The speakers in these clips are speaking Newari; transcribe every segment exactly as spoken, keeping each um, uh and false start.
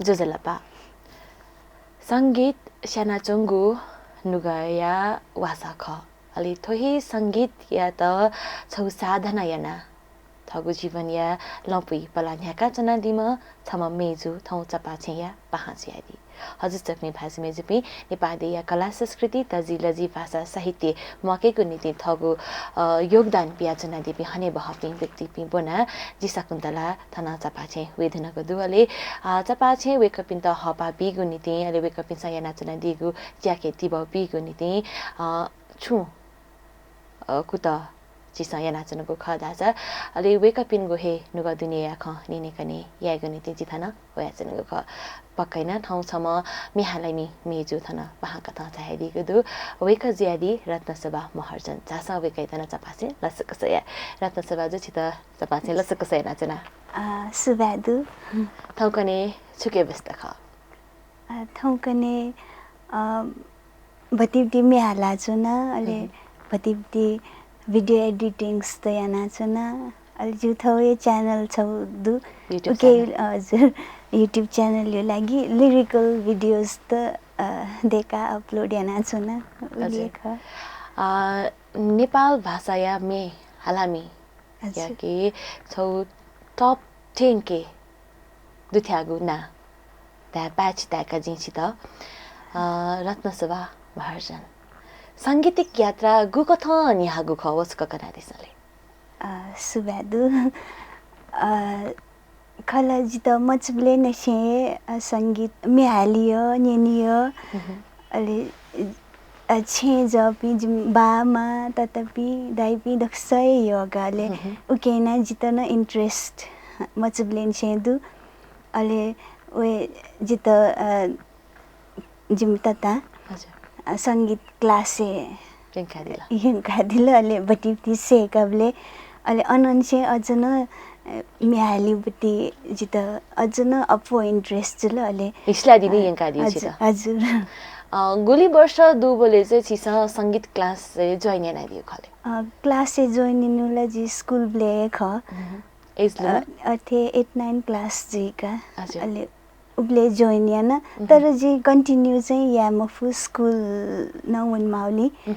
ज्वजलपा। संगीत स्यानाच्वंगु नुगःया वासः खः। अले थ्व हे संगीतयात छगू साधना यानाः थःगु जीवनया लँपुइ पलाः न्ह्याकाच्वनादीम्ह छम्ह मय्जु थौं चपाःछेँया पाहां जुयादी। हजुर, चकमि भाजु मय्जुपिं, नेपाः देय्‌या कला संस्कृति, तजिलजि, भाषा, साहित्य म्वाकेगु निंतिं थःगु, अ, योगदान बियाच्वनादीपिं हनेबहःपिं व्यक्तिपिं ब्वनाः जि शकुन्तला थन चपाःछेँय् वये धुनागु दु। अले, अ, चपाःछेँय् वय्कःपिन्त हःपाः बीगु निंतिं, अले वय्कःपिन्सं यानाच्वनादीगु ज्याके तिबः बीगु निंतिं, अ, छुं, अ, कुतः झीसं यानाच्वनागु खः धाःसा, अले वय्कःपिनिगु हे नुगः दुनेया खँ न्यनेकने यायेगु निंतिं जि थन वयाच्वनागु खः। पक्कै नं थौं छम्ह म्ये हालामि मय्जु थन पाहां कथं झायादीगु दु। वय्कः जुयादी रत्नशोभा महर्जन। झासँ वय्कःयात नं चपाःछेँय् लसकुस याये। रत्नशोभा जु, छित चपाःछेँय् लसकुस यानाच्वना। अ, सुभाय् दु। थौंकन्हय् छु कयाः व्यस्त खः? अ, थौंकन्हय्, अ, भतिभति म्ये हालाच्वना, अले भतिभति video editings त यानाच्वना। अले जिगु थःगु हे channel छगू दु। YouTube उके, channel। हजुर, YouTube channel या लागि lyrical videos त, अ, दय्काः upload यानाच्वना। उलि हे खः। अ, नेपाल भाषाया म्ये हालामि हजुर। याके छगू top ten के दुथ्याःगु नां धाये पाय्छि धाय्का जिं छित, अ, रत्नशोभा महर्जन। सांगीतिक यात्रा गुकथं न्ह्याःगु खः, व छकः कनादिसँ ले। अ, सुभाय् दु। अ, खला जितः मचाबलय् निसें हे, अ, संगीत म्ये हालियो, न्यनियो। अले, अ, छेँय् जःपिं जिमि बाः, मां, ततापिं, दाइपिं दक्वसिनं हे यःगु। अले उके यानाः जितः नं interest मचाबलय् निसें दु। अले वय् जितः, अ, जिमि ततां, हजुर। अ, संगीत class-य् यंकादिल। यंकादिल, अले भतिभति सय्काबलय्, अले अनंनिसें अझ नं, अ, म्ये हालेगुपट्टि जितः अझ नं अप्वः interest जुल, अले हिस्लादिने अ, यंकादिल हजुर, छितः। हजुर। अ, गुलि वर्ष दुबलय् चाहिँ छिसं संगीत class-य् join यानादिल खले? अ, class-य् join यानागु ला जि school-बलय् हे खः। Age लुमं? अ, अथे eight nine class जुइका। हजुर। अले उबलय् join याना, तर जिं continue चाहिँ याये मफु, school नं वनेमाःगुलिं।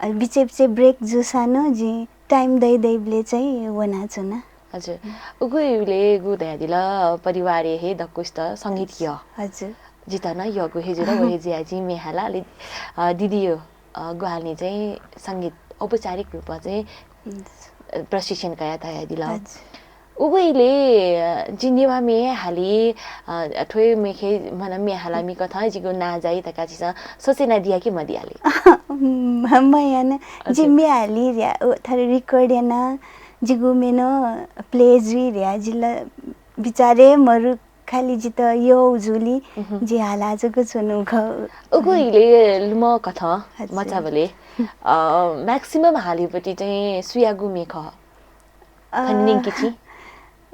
अ, बिचय् बिचय् break जूसां नं जिं time दइ दइबलय् चाहिँ वनाच्वना। हजुर। उगु इलय् गु धयादिल, परिवारय् हे दक्वसित संगीत यः। हजुर। जितः नं यःगु हे जुल, व हे जुयाः जिं म्ये हाला, अले, अ, दिदीयो, अ, ग्वाहालिं चाहिँ संगीत औपचारिक रूपमा चाहिँ, अ, प्रशिक्षण कयाः धयादिल। हजुर। उगु इलय्, अ, जिं नेवाः म्ये हाली, अ, थ्व म्ये खे, म्हना म्ये हालामि कथं जिगु नां जाइ धकाः छिसं सोचे यानादिया कि मदिया ले? म-, मयाना। जि म्ये हाली र्या, उ, थथे record याना, जिगु म्ये नं play जुइ र्या, जि ला बिचारय् मरु, खालि जितः यः जूगुलिं जि हाला जक च्वनु खः। उगु इलय् लुमं कथं मचाबलय्, अ, maximum हालीपट्टि चाहिँ सुयागु म्ये खः? अ, खने न्यंकि छि?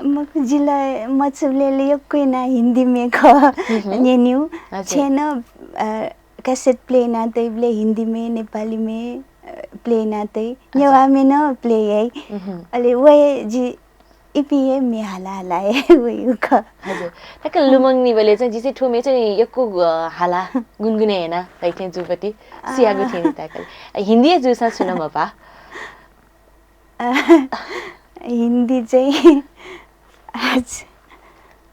मखु, जि ला मचाबलय् ला यक्व याना हिन्दी म्ये खः न्यनेगु। हजुर। छेँय् नं, अ, cassette play याना तइबलय् हिन्दी म्ये, नेपाली म्ये, अ, play याना तइ। हजुर। नेवाः म्ये नं play याइ। अले व हे जि इपिं हे म्ये हाला हाला हे वइगु खः। हजुर। ताका लुमंनिबलय् चाहिँ जिसे थ्व म्ये चाहिँ यक्व, अ, हाला गुनगुने याना धइथें जूपट्टि सुयागु थें नि ताका। हिन्दी हे जूसां छुं नं मपाः। अ, हिन्दी चाहिँ, आज,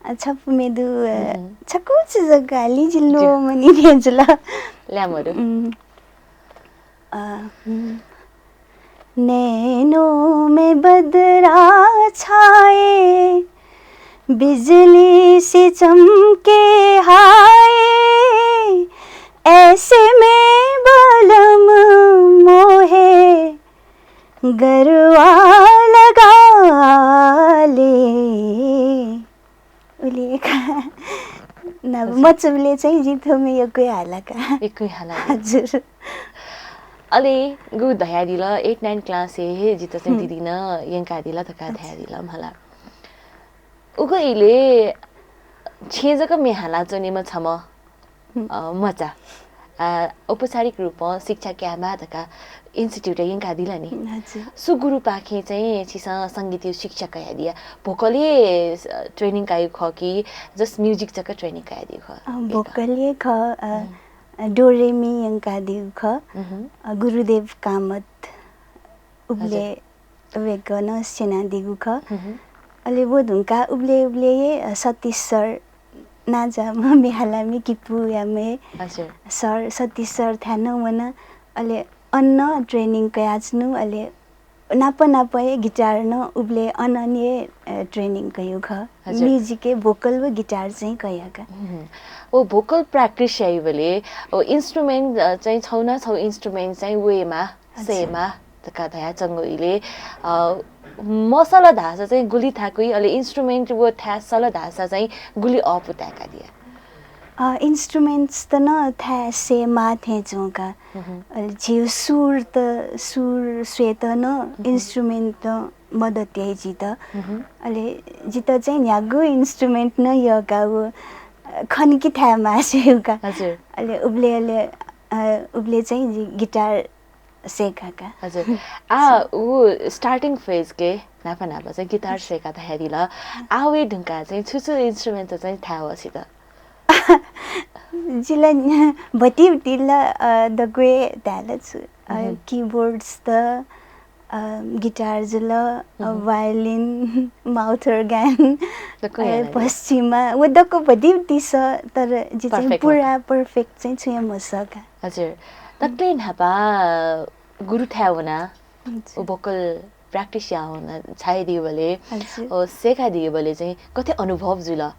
अ, छपु म्ये दु, अ, छकूचा जक हाली जि ल्वःमनी जुल। ल्याय् मरु। अ, नैनों में बदरा छाए, बिजली सी चमके हाय, ऐसे में बलम मोहे गरवा लगा ले। उलि हे खः। मचाबलय् चाहिँ जिं थ्व म्ये यक्व हाला का। यक्व हाला। हजुर। अले गु धयादिल, eight nine class-य् हे जितः चाहिँ दिदीं यंकादिल धकाः धयादिल मला। उगु इलय् छेँय् जक म्ये हाला च्वनेम्ह छम्ह, अ, मचा। आ, औपचारिक रूपं शिक्षा कायेमाः धकाः institute यंकादिल नि। हजुर। सु गुरुपाखें चाहिँ छिसं संगीतया शिक्षा कयादिया? Vocal-य्, अ, training कायु खः कि just music जक training कयादिउ खः? अ, vocal-य् खः, अ, हम्म। अ, डोरेमी यंकादिउ खः। हम्म। अ, गुरुदेव कामत उबले हजुर। वय्कलं स्यनादीगु खः। हम्म। अले व धुंकाः उबले उबले हे, अ, सतीश सर नांजाःम्ह म्ये हालामि किपूयाम्ह हे हजुर। सर, सतीश सरथाय् नं वना। अले अन नं training कयाच्वनु। अले नाप नाप हे guitar नं उबले अन अन हे, अ, training कयु खः। हजुर। Music-य् vocal व guitar चाहिँ कयाका। हम्म। व vocal practice याइबलय् व instrument, अ, चाहिँ छौ न छौ instrument चाहिँ वयेमा हजुर। सयेमा धकाः धयाच्वंगु इलय्, अ, मसल धाःसा चाहिँ गुलि थाकुइ, अले instrument व थाय् सल धाःसा चाहिँ गुलि अःपु ताय्कादिया? अ, instruments त नं थाय् सयेमाः थें च्वं का। हम्म। अले झीउ सुर त, सुर स्वयेत नं हम्म। Instrument त मदत याइ जित। हम्म। अले जित चाहिँ न्ह्यागु instrument नं यःका व, अ, खनकि थाय् माः स्वयेउ का। हजुर। अले उबले, अले, अ, उबले चाहिँ जि guitar सयेका का। हजुर। आ, उ starting phase के न्हापा न्हापा चाहिँ guitar सयेका धयादिल। आ, वये धुंकाः चाहिँ छु छु instrument चाहिँ थाय् वःसित? जिला भतिभति ला, अ, दक्वय् धायेला छु, अ, हम्म। Keyboards त, अ, guitar जुल, अ, हम्म। Violin, mouth organ, दक्व अ, याना दे। पश्चिमा, व दक्व भतिभति स, तर जि चाहिँ perfect पुरा मखु। Perfect चाहिँ छुं हे मसः का। हजुर। दक्ले न्हापा गुरुथाय् वना, हजुर। उ vocal practice याः वना छायादीबलय्, हजुर। व सयेकादीबलय् चाहिँ गथे अनुभव जुल?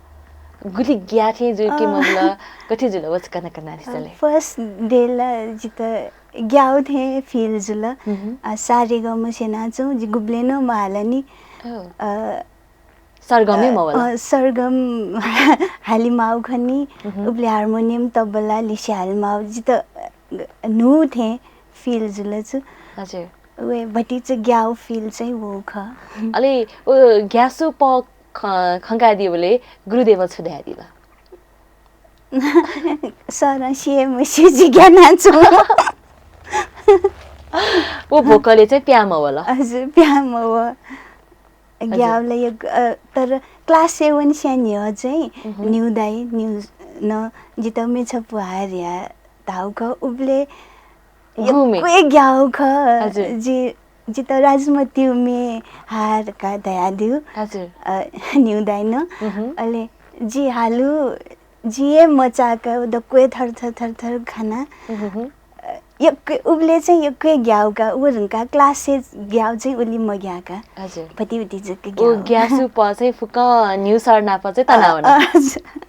गुलि ग्याः थें जुल कि अ, मजुल? गथे जुल? व छकः न्हापा न्हापा अ, निसें ले। First day ला जित ग्याउ थें feel जुल। हम्म। अ, सारेगम स्यनाच्वं, जि गुबलें नं महाला नि। ओ। अ, सरगम हे अ, मवल। अ, सरगम हालेमाउ खनी, हम्म। उबले harmonium, तबला लिसे हालेमाउ, जित, अ, न्हू थें feel जुल छु। हजुर। वये भतिचा ग्याउ feel चाहिँ वउ खः। अले व ग्यासु प ख-, खंकादीबलय् गुरुदेवं छु धयादिल? सरं स्यू मस्यू जि ग्यानाच्वं। व vocal-य् चाहिँ प्याहां मवल। हजुर, प्याहां मवल। हजुर। ग्याउ ला यक्व, अ, तर class seven स्यां न्ह्यः चाहिँ हम्म। न्यू दाइ, न्यू नं जित म्ये छपु हार ह्या धाउ खः, उबले गुमे। यक्व ग्याउ खः। हजुर। जि, जित राजमतिउ म्ये हार का धयादिउ। हजुर। अ, न्यू दाइ नं। हम्म। अले जि हालु, जि हे मचाक दक्व हे थर थर थर थर खाना। हम्म। अ, यक्व, उबले चाहिँ यक्व ग्याउ का, उ धुंका class-य् ग्याउ चाहिँ उलि मग्याका। हजुर। भतिभति जक उ ग्याउ। ग्यासु प चाहिँ फुक्कं न्यू सर नाप चाहिँ तनावना। अ, अ, हजुर।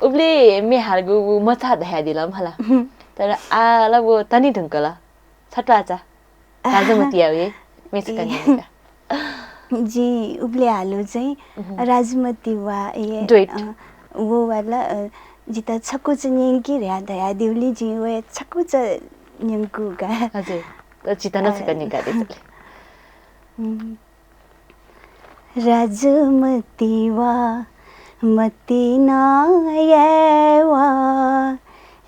उबले म्ये हालगु उ मचा धयादिल मला। हम्म। तर आ ला व तने धुंकल। छत्वाचा। राजमतिया वे, म्ये छकः ए। न्यंका। जि उबले हालु चाहिँ उहुँ। राजमति वा, ए, duet। अ, वो वाला, अ, जित छकुचा न्यंके र्या धयादिउलि जि वे छकुचा न्यंकू का। हजुर। त जित नं अ, छकः न्यंकादिसँ ले। उम्। राजमति वा, मति नायः वा,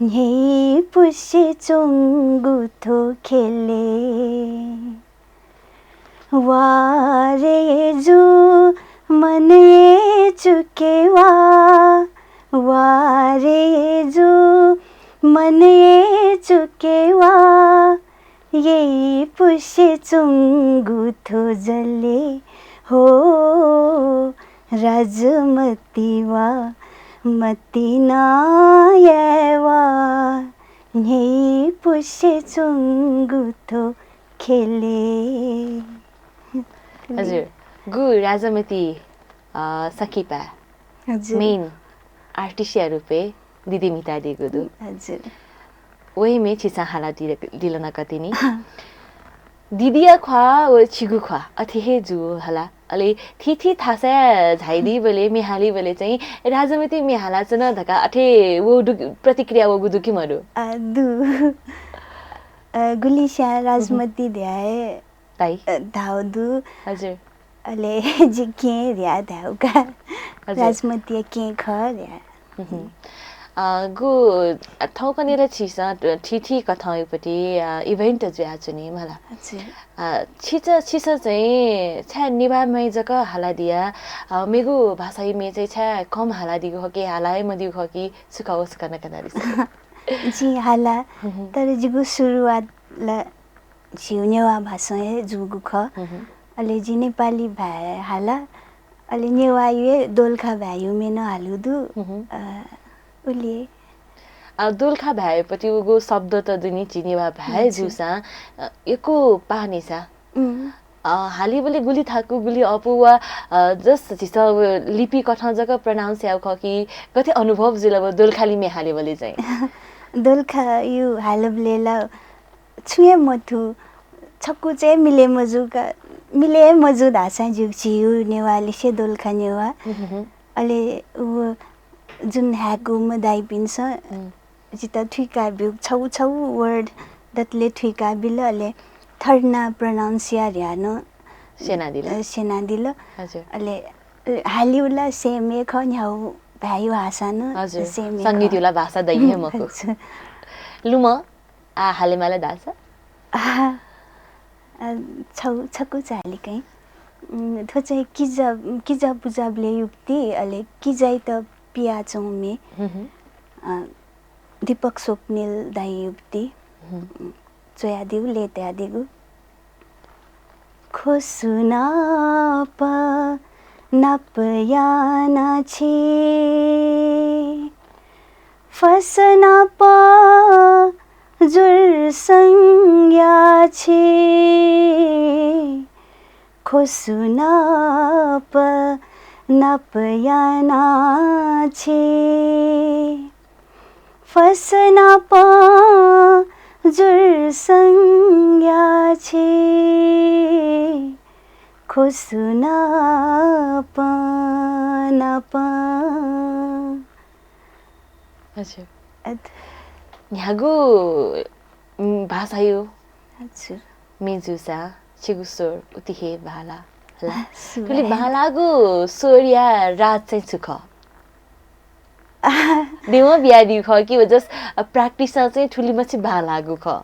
न्ह्यइपुसे च्वंगु थ्व ख्यलय्। वा रे जु, मनय् चुके वा, वा रे जु, मनय् चुके वा, यइपुसे च्वंगु थ्व जलय् हो राजमति वा, मति नायः वा, न्ह्यइपुसे च्वंगु थ्व ख्यलय्। हजुर, गु राजमति, अ, संकिपा हजुर। Main artist या रूपय् दिदी म्हितादीगु दु। हजुर। वहे म्ये छिसं हालादिल, दिल न कतिनि। दिदिया ख्वाः व छिगु ख्वाः अथे हे जू हला। अले थीथी थासय् झाइदीबलय्, म्ये हालीबलय् चाहिँ राजमति म्ये हालाच्वन धकाः अथे व दु, प्रतिक्रिया वःगु दु कि मदु? अ, दु। अ, गुलिस्यां राजमति उहुँ। धयाः ताइ। अ, धाउ दु। हजुर। अले जि केहेँ र्या धाउ का। हजुर। राजमतिया केहेँ खः र्या। उहुँ। अ, गु, अ, थौंकन्हय् ला छिसं थीथी कथंयापट्टि, अ, event जुयाच्वनी मला। छिसं, छिसं चाहिँ छाय् नेवाः म्ये जक हालादिया, अ, मेगु भाषाया म्ये चाहिँ छाय् कम हालादीगु खः कि हाला हे मदीगु खः कि छु खः, व छकः नं कनादिसँ। जिं हाला, तर जिगु सुरुवात ला झीगु नेवाः भाषां हे जूगु खः। अले जिं नेपाली भाय् हाला, अले नेवाःया हे दोलखा भाय्‌या म्ये नं हालु दु। अ, उलि। अ, दोलखा भाय्‌यापट्टि उगु शब्द त दुनि झी नेवाः भाय् जूसां, अ, यक्व पाःनिसा। अ, हालीबलय् गुलि थाकु, गुलि अःपु वा, अ, just झीसं व लिपि कथं जक pronounce याउ खः कि गथे अनुभव जुल व दोलखालि म्ये हालीबलय् चाहिँ? दोलखायु हालबलय् ला छुं हे मथू, छकू चाहिँ मिले मजू का, मिले हे मजू धाःसां ज्यू, झीयु नेवाः लिसे दोलखा नेवाः। अले व जुन हाय्‌कूम्ह दाइपिन्सं जितः थुइका ब्यू, छगू छगू word दतले थुइका बिल, अले थर्ना pronounce याः ध्यान स्यनादिल। अ, स्यनादिल। अले, अले हालिउला same हे खः, न्ह्यागु भाय्‌यु भाषां नं same हे खः। संगीतयुला भाषा दइ हे मखु। लुमं, आ, हालेमाल धाःसा? आ, अ, छौ, छकू चालिकैं। उम्, थ्व चाहिँ किजा, किजा पुजाबलय् युक्ति, अले किजाइत पियाच्वंम्ये। अ, दीपक स्वप्निल दाइ युक्ति। च्वयादीगु, लय्‌तयादीगु। ख्वसु नाप नाप याना छि, फस नाप जुर संज्ञा छि, ख्वसु नाप नाप याना छि। फस नाप जुर संज्ञा छि, ख्वसु नाप नाप। हजुर। अथ- न्ह्यागु, उम्, भाषायु हजुर। म्ये जूसा छिगु स्वर उति हे बांला हला। आ, सुभाय्। थुलि बांलाःगु स्वरया राज चाहिँ छु खः? देवं बियादीगु खः कि व just, अ, practice चाहिँ थुलिमछि बांलाःगु खः?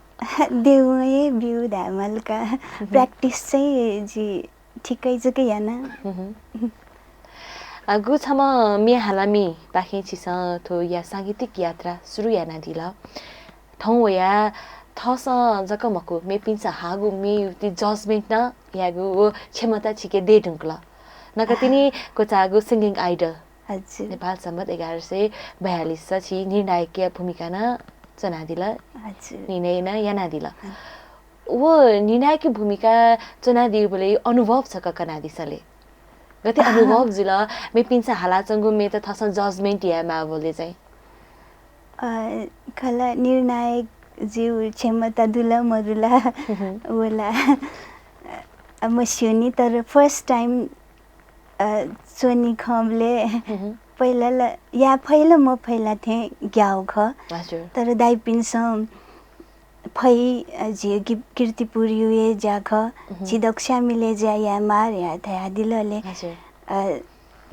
देवं हे ब्यू धायेमाल का। Practice चाहिँ जि ठिकै जक याना। अ, गु छम्ह म्ये हालामिपाखें छिसं थ्व या सांगीतिक यात्रा सुरु यानादिल। थौं वया थःसं जक मखु, मेपिन्सं हाःगु म्येयुति judgement नं यायेगु व क्षमता छिके दये धुंकल। नकतिनि क्वचाःगु Singing Idol। हजुर। नेपाल सम्बत एघार सय बयालिस छि निर्णायकया भूमिका नं च्वनादिल। हजुर। निर्णय नं यानादिल। हजुर। व निर्णायकया भूमिका च्वनादीबलय् अनुभव छकः कनादिसँ ले। गथे अनुभव जुल, मेपिन्सं हालाच्वंगु म्येत थःसं judgement यायेमाःबलय् चाहिँ? अ, खला निर्णायक ज्यू क्षमता दुला मदुला, वला, अ, मस्यूनि, तर first time, अ, च्वनी खंबलय् पहिला ला या फइ ला मफइ ला थें ग्याउ खः। हजुर। तर दाइपिन्सं फइ, अ, झी कि-, किर्तिपुरयु हे ज्या खः, झी दक्वस्यां मिले ज्या यायेमाः धया-, धयादिल ले। हजुर। अ,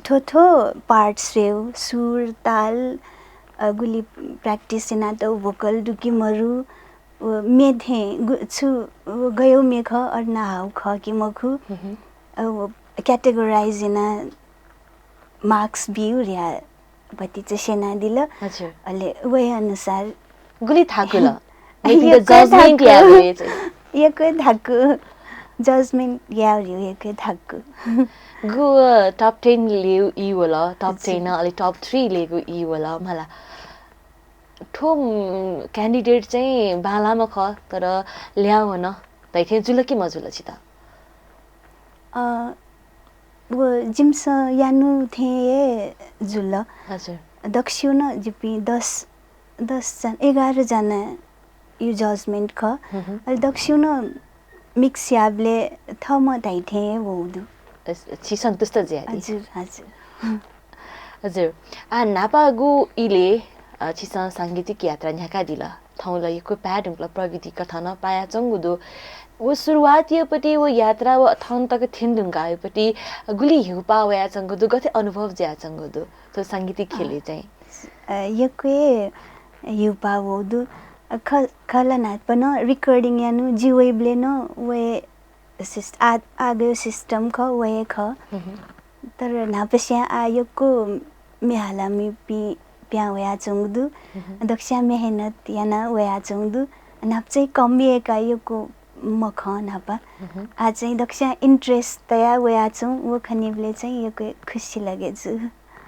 थ्व थ्व part स्वयेउ, सुर, ताल, अ, गुलि practice यानातःउ vocal दु कि मरु, व म्ये थें गु-, छु, व गयेउ म्ये खः, अन हाउ खः कि मखु, अ, व categorize याना marks बिउ र्या भतिचा स्यनादिल। हजुर। अले वहे अनुसार गुलि थाकुल। यक्व judgement थाकु। याये चाहिँ। यक्व थाकु। Judgement याये यक्व थाकु। गु top ten लेउ ई वल, top हजुर। Ten अले top three लेगु ई वल मला। थ्व, उम्, candidate चाहिँ बांलाम्ह खः, तर ल्यावन धइथें जुल कि मजुल छित? अ, व जिमिसं यानु थें हे जुल। हजुर। दक्वसिउ नं जिपिं दस, दस जना, एघार जनायु judgement खः। अले दक्वसिउ नं mix याबलय् थःम्हं धाइथें हे वउ दु। अ, छि सन्तुष्ट जुयादी। हजुर, हजुर। हजुर। आ, न्हापागु इले, अ, छिसं सांगीतिक यात्रा न्ह्याकादिल। थौं ला यक्व पाये धुंकल, प्रविधि कथं नं पायाच्वंगु दु। व सुरुवातयापट्टि व यात्रा व थन तक थ्यने धुंकाःयापट्टि गुलि ह्यूपाः वयाच्वंगु दु, गथे अनुभव जुयाच्वंगु दु थ्व सांगीतिक ख्यलय् चाहिँ? अ, यक्व हे ह्यूपाः वःगु दु। अ, ख-, खला न्हापा नं recording यानागु जि वइबलय् नं व हे सिस्ट-, आ-, आःगु system खः, व हे खः। तर न्हापास्यां आः यक्व म्ये हालामिपिं पिहां वयाच्वंगु दु। दक्वस्यां मेहनत यानाः वयाच्वंगु दु। न्हापा चाहिँ कम यय्काः यक्व मखं न्हापा। आः चाहिँ दक्वस्यां interest तयाः वयाच्वं, व खनीबलय् चाहिँ यक्व खुसी लगे जू।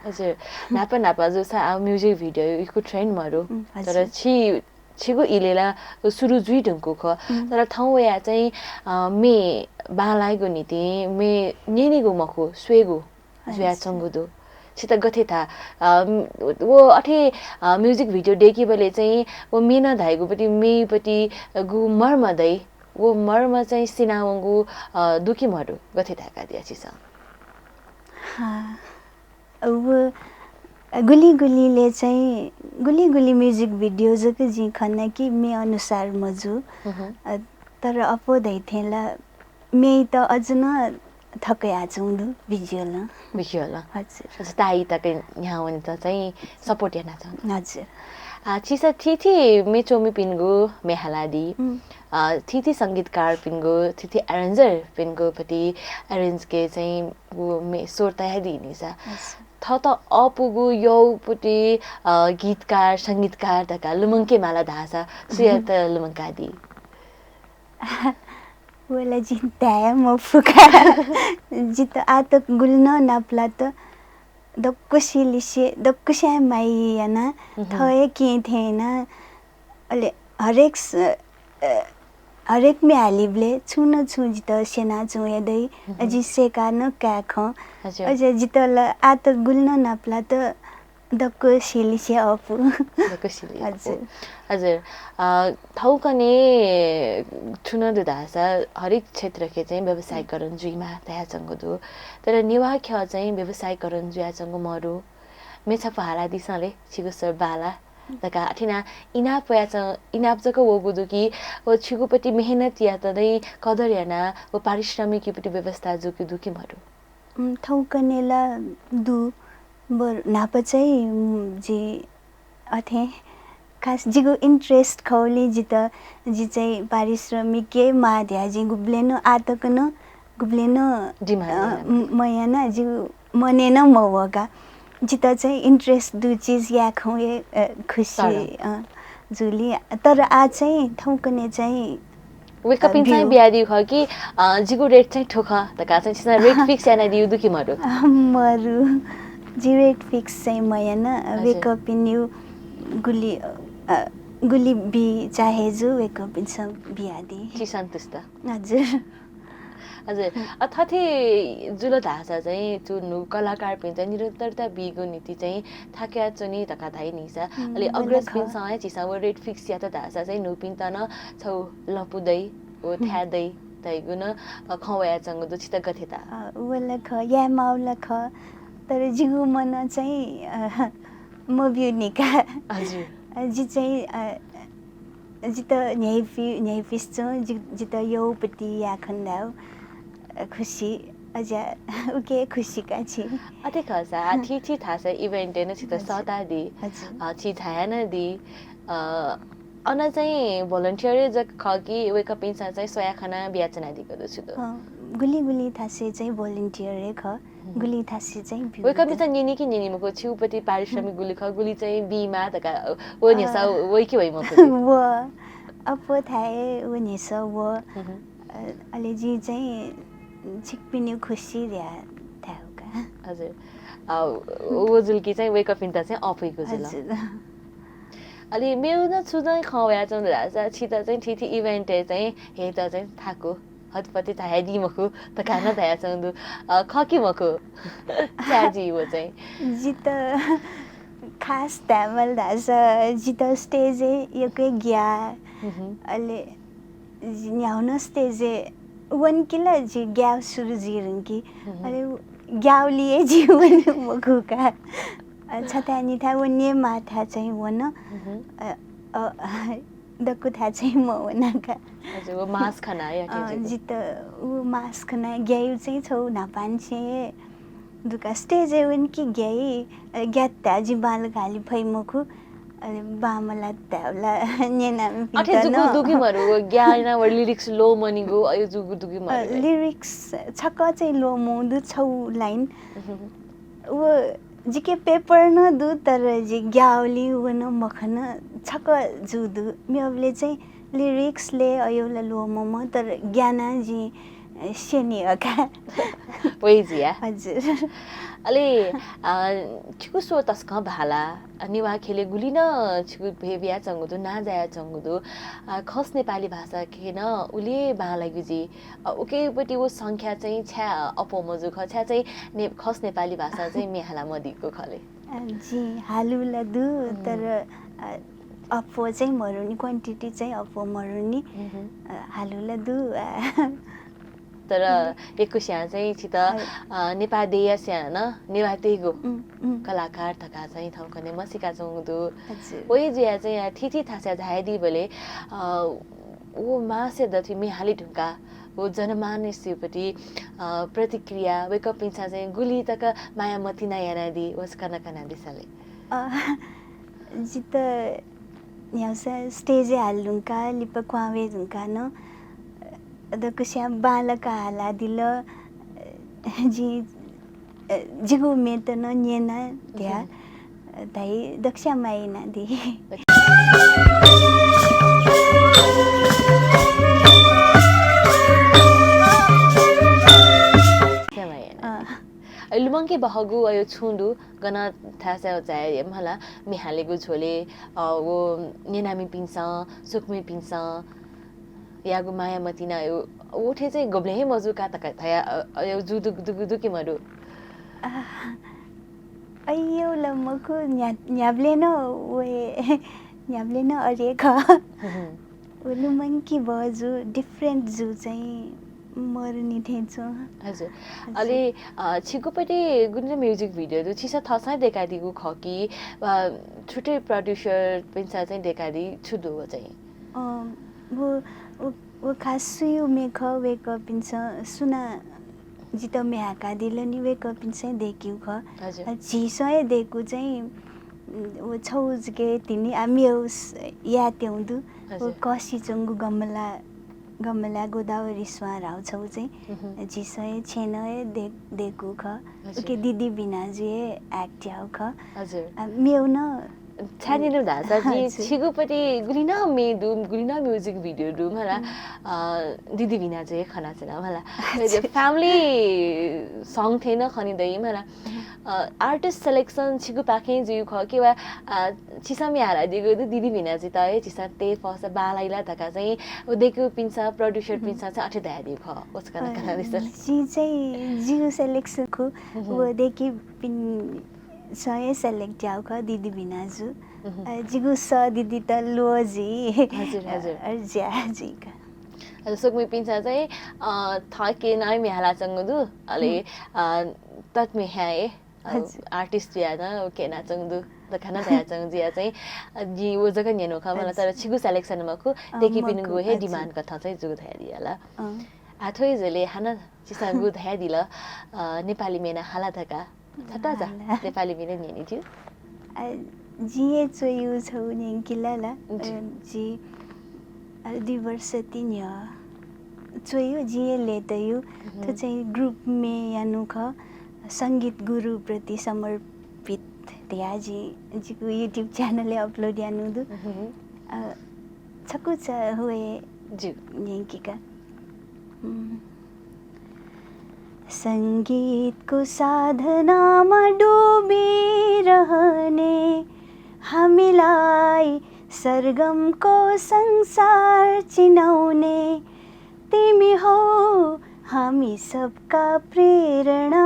हजुर, न्हापा न्हापा जूसा आः music video यक्व trend मरु। उम्, हजुर। तर छि, छिगु इलय् ला सुरु जुइ धुंकूगु खः। उम्। तर थौं वयाः चाहिँ, अ, म्ये बांलाइगु निंतिं म्ये न्यनेगु मखु, स्वयेगु हजुर। जुयाच्वंगु दु। छित गथे थाय्, अ, व अथे, अ, music video दय्केबलय् चाहिँ व म्ये नं धाइगु पति, म्येपति गु मर्म दइ, व मर्म चाहिँ सिनावंगु, अ, दु कि मदु, गथे धाय्कादिया छिसं? हाँ। व गुलि गुलिले चाहिँ, गुलि गुलि music video जक जिं खना कि म्ये अनुसार मजू। अ, तर अप्वः धइथें ला म्येत अझ नं थकयाच्वंगु दु visual नं। Visual नं। हजुर। अझ ताःई तक न्ह्यावनेत चाहिँ support यानाच्वंगु। हजुर। आ, छिसं थीथी म्ये च्वमिपिनिगु म्ये हालादी। उम्। आ, थीथी संगीतकारपिनिगु, थीथी arrangerपिनिगु पति arrange के चाहिँ व म्ये स्वर तयादी निसा। हजुर। थःत अःपुगु यःपति, अ, गीतकार, संगीतकार धकाः लुमंके माला धाःसा सुयात लुमंकादी? व ला जिं धाये मफु का। जितः आः तक गुलि नं नापलात दक्वसिलिसे, दक्वसिया माया याना, थः हे केहेँ थें याना, अले हरेक स-, अ, हरेक म्ये हालीबलय् छुं न छुं जितः स्यनाच्वंगु हे दइ, अ, जिं सय्काः नं काये खं। हजुर। अझ जितः ला आः तक गुलि नं नापलात दक्वसिलिसे अःपु। दक्वसिलिसे अःपु। हजुर। हजुर। अ, थौंकन्हय् छुं नं दु धाःसा हरेक क्षेत्रके चाहिँ व्यवसायीकरण जुइमाः धयाच्वंगु दु। तर नेवाः ख्यः चाहिँ व्यवसायीकरण जुयाच्वंगु मदु। म्ये छपु हालादिसँ ले, छिगु स्वर बांला धकाः अथे यानाः इनाप वयाच्वं-, इनाप जक वःगु दु कि व छिगु पति मेहनत यात दँय् कदर यानाः व पारिश्रमिक पति व्यवस्था जूगु दु कि मदु? उम्, थौंकन्हय् ला दु, बरु न्हापा चाहिँ, उम्, जि अथे खास जिगु interest खःगुलिं जितः, जि चाहिँ पारिश्रमिक हे माः धयाः जिं गुबलें नं आः तक नं गुबलें नं, demand अ, याना। म-, मयाना, जिगु मनय् नं मवः का। जितः चाहिँ interest दु चिज याये खंगु हे, अ, खुसी, तर। अ, जूगुलिं। तर आः चाहिँ थौंकन्हय् चाहिँ वय्कःपिन्सं अ, ब्यू। बियादीगु खः कि, अ, जिगु rate चाहिँ थ्व खः धकाः चाहिँ छिसं rate fix यानादीगु दु कि मदु? अ, मरु। जि rate fix चाहिँ मयाना, अ, हजुर। वय्कःपिनिगु गुलि, अ, गुलि बी चाहे जू वय्कःपिन्सं बियादी। छि सन्तुष्ट? हजुर। हजुर। अ, थथे जुल धाःसा चाहिँ छु न्हू कलाकारपिन्त निरन्तरता बीगु निंतिं चाहिँ थाकयाच्वनी धकाः धाइ निसा। उम्, अले अग्रजपिन्सं हे झीसं व rate fix यात धाःसा चाहिँ न्हूपिन्त नं छगू लँपु दइ, व थाय् दइ धइगु नं, अ, खँ वयाच्वंगु दु, छित गथे ताः? अ, व ला खः, याये माःगु ला खः, तर जिगु मनं चाहिँ, अ, मब्यूनि का। हजुर। अ, जि चाहिँ, अ, जितः न्ह्याइपि-, न्ह्याइपिसे च्वं, जि-, जितः यःपति याये खन धायेगु, अ, खुसी, अझ उके खुसी का छि। अथे खःसा, थीथी थासय् event-य् नं छितः हजुर। सःतादी, हजुर। अ, छि झायानादी, अ, अन चाहिँ volunteer जक खः कि वय्कःपिन्सं चाहिँ स्वयाः खनाः बियाच्वनादीगु दु छु दु? अ, गुलि गुलि थासय् चाहिँ volunteer हे खः। गुलि थासय् चाहिँ ब्यू वय्कःपिन्सं न्यनी कि न्यनी मखु, छिगुपति पारिश्रमिक गुलि खः, गुलि चाहिँ बीमाः धकाः व न्ह्यसः अ, वइ कि वइ मखु? व अप्वः थाय् व न्ह्यसः व। अ, अले जिं चाहिँ छिकपिनिगु खुसी धयाः धायेगु का। हजुर। अ, व जुल कि चाहिँ वय्कःपिन्त चाहिँ अःपुइगु जुल। हजुर। अले मेगु नं छु चाहिँ खँ वयाच्वंगु धाःसा छित चाहिँ थीथी event-य् चाहिँ हयेत चाहिँ थाकु। हतपति झायादी मखु धकाः नं धयाच्वंगु दु। अ, खः कि मखु? छाय् जुइ व चाहिँ? जितः खास धायेमाल धाःसा जितः stage-य् यक्व ग्याः। अले जि न्ह्यागु नं stage-य् वनी कि ला जि ग्याये सुरु जुइ धुंकी। अले ग्याःगुलिं हे जि वने मखु का। अ, छथाय् निथाय् वने माःथाय् चाहिँ वन। अ, अ, दक्व थाय् चाहिँ मवना का। हजुर, व मास खनाः या अ, जितः व मास खनाः ग्यायु चाहिँ छगू न्हापांनिसें दुका स्टेजय् वनी कि ग्याइ, अ, ग्यात धाः, जिं बांलाक हाले फइ मखु। अले बांमलात धाःबला न्यनामिपिन्त अथे जूगु नं। दु कि मरु, व ग्याना व lyrics ल्वःमनिगु, अय् जूगु दु कि मरु? अ, lyrics छकः चाहिँ ल्वःमं दु, छौ line। व जिके paper नं दु, तर जि ग्याःगुलिं व नं मखन, छकः जू दु। मेवले चाहिँ lyrics ले अय्‌ला ल्वःमम, तर ग्याना जिं, अ, स्यनी अका। वइ जुया। हजुर। अले, अ, छिगु स्वर तसकं भाला, अ, नेवाः ख्यलय् गुलि नं छिगु भ्वय् बियाच्वंगु दु, नां जायाच्वंगु दु। अ, खस नेपाली भाषा ख्यलय् नं उलि बांलाइगु जुइ। अ, उकेपट्टि व संख्या चाहिँ छाय् अप्वः मजू खः, छाय् चाहिँ ने-, खस नेपाली भाषां चाहिँ म्ये हाला मदीगु खः ले? अ, जिं हालु ला दु, तर, अ, अप्वः चाहिँ मरुनि, quantity चाहिँ अप्वः मरुनि। अ, हालु ला दु, अ, तर यक्वस्यां चाहिँ छित, अ, नेपाः देय्‌या स्यां नं नेवाःतय्‌गु कलाकार धकाः चाहिँ थौंकन्हय् म्हसीकाच्वंगु दु। हजुर। वइ जुया चाहिँ आ, थीथी थासय् झायादीबलय्, अ, व मासय् दथुइ म्ये हाले धुंकाः व जनमानसयापट्टि, अ, प्रतिक्रिया, वय्‌कःपिन्सं चाहिँ गुलि तक माया मतिना यानादी, व सकना कनादिसँ ले? अ, जितः न्ह्यागुसां स्टेजय् हाले धुंकाः, लिपा क्वहां वये धुंकाः नं, अ, दक्वस्यां बांलाक हालादिल, अ, जिं, अ, जिगु म्येत नं न्यना धया, अ, धाइ, दक्वस्यां माया यानादी। अ। अ, लुमंके बहःगु अय् छुं दु, गन थासय् झाये मला, म्ये हालेगु झ्वलय्, अ, व न्यनामिपिन्सं, स्वकुमिपिन्सं याःगु माया मतिना, अय्, व थें चाहिँ गुबलें हे मजू का धका धया, अ, अय् जू दु, दु, दु कि मदु? अ, अय्‌यु ला मखु, न्ह्या-, न्ह्याबलें नं व हे, न्ह्याबलें नं अथे खः। व लुमंके बहःगु different जू चाहिँ मरुनि थें च्वं। हजुर। हजुर। अले, अ, छिगुपट्टि गुलि नं music video दु, छिसं थःसं दय्‌कादीगु खः कि वा छुट्टै producer पिन्सं चाहिँ दय्‌कादी छु दु व चाहिँ? अ, व, व, व खास सुयागु म्ये खः, वय्‌कःपिन्सं सुनां जितः म्ये हाकादिल नि, वय्‌कःपिन्सं हे दय्‌कीगु खः। हजुर। अ, झीसं हे दय्‌कू चाहिँ, उम्, व छौ जक तिनि आ मेगु स-, यायेत्यंगु दु। हजुर। व कसिच्वंगु गमला गमला गोदावरी स्वां धाःगु छौ चाहिँ झीसं हे छेँनं हे दय्-, दय्‌कू खः। हजुर। उके दिदी बिनाजु हे act याःगु खः। हजुर। अ, मेगु नं छाय् न्यने धाःसा जि हजुर। छिगुपट्टि गुलि नं म्ये दु, गुलि नं music video दु मला, अ, दिदी बिनाजु हे खनाच्वना मला। हजुर। Family song थें नं खनेदइ मला। अ, artist selection छिगुपाखें जुइगु खः कि वा, अ, छिसं म्ये हालादीगु दु, दिदी बिनाजुयात हे झीसं तये फःसा बांलाइ ला धकाः चाहिँ व दय्‌कूपिन्सं, producer पिन्सं चाहिँ अथे धयादीगु खः। व सकना कनादिसँ ले? जिं चाहिँ जिगु selection खु, व दय्‌कूपिन्सं हे select याःगु खः, दिदी बिनाजु। अ, जिगु सः दिदीत ल्वः जुइ। हजुर, हजुर। अ, ज्या जुइक। अ, स्वकुमिपिन्सं चाहिँ, अ, थःके नं म्ये हालाच्वंगु दु, अले, अ, तत म्ये हाय्, अ, हजुर। Artist जुयाः नं क्यनाच्वंगु दु धकाः नं धयाच्वंगु जुया चाहिँ, अ, जिं व जक न्यनु खः मला, हजुर। तर छिगु selection मखु, अ, दय्‌कूपिनिगु मखु, हे हजुर। Demand कथं चाहिँ जूगु धयादिया ला। अँ। आ, थ्व हे झ्वलय् हानं छिसं गु धयादिल, अ, नेपाली म्ये नं हाला धकाः। छता जा, हाला। नेपाली म्ये नं न्यने ज्यू। अ, जिं हे च्वयु छौ न्यंकि ला ला। अ, जि, अ, दुई वर्ष ति न्ह्यः च्वयु, जिं हे लय्‌तयु। थ्व चाहिँ group म्ये यानु खः, संगीत गुरुप्रति समर्पित धया जि, जिगु YouTube channel य् upload यानु दु। अ, छकू छ हुए ज्यू। न्यंकि का। उम्। संगीतको साधनामा डुबिरहने हामीलाई सरगमको संसार चिनाउने तिमी हौ हामी सबका प्रेरणा।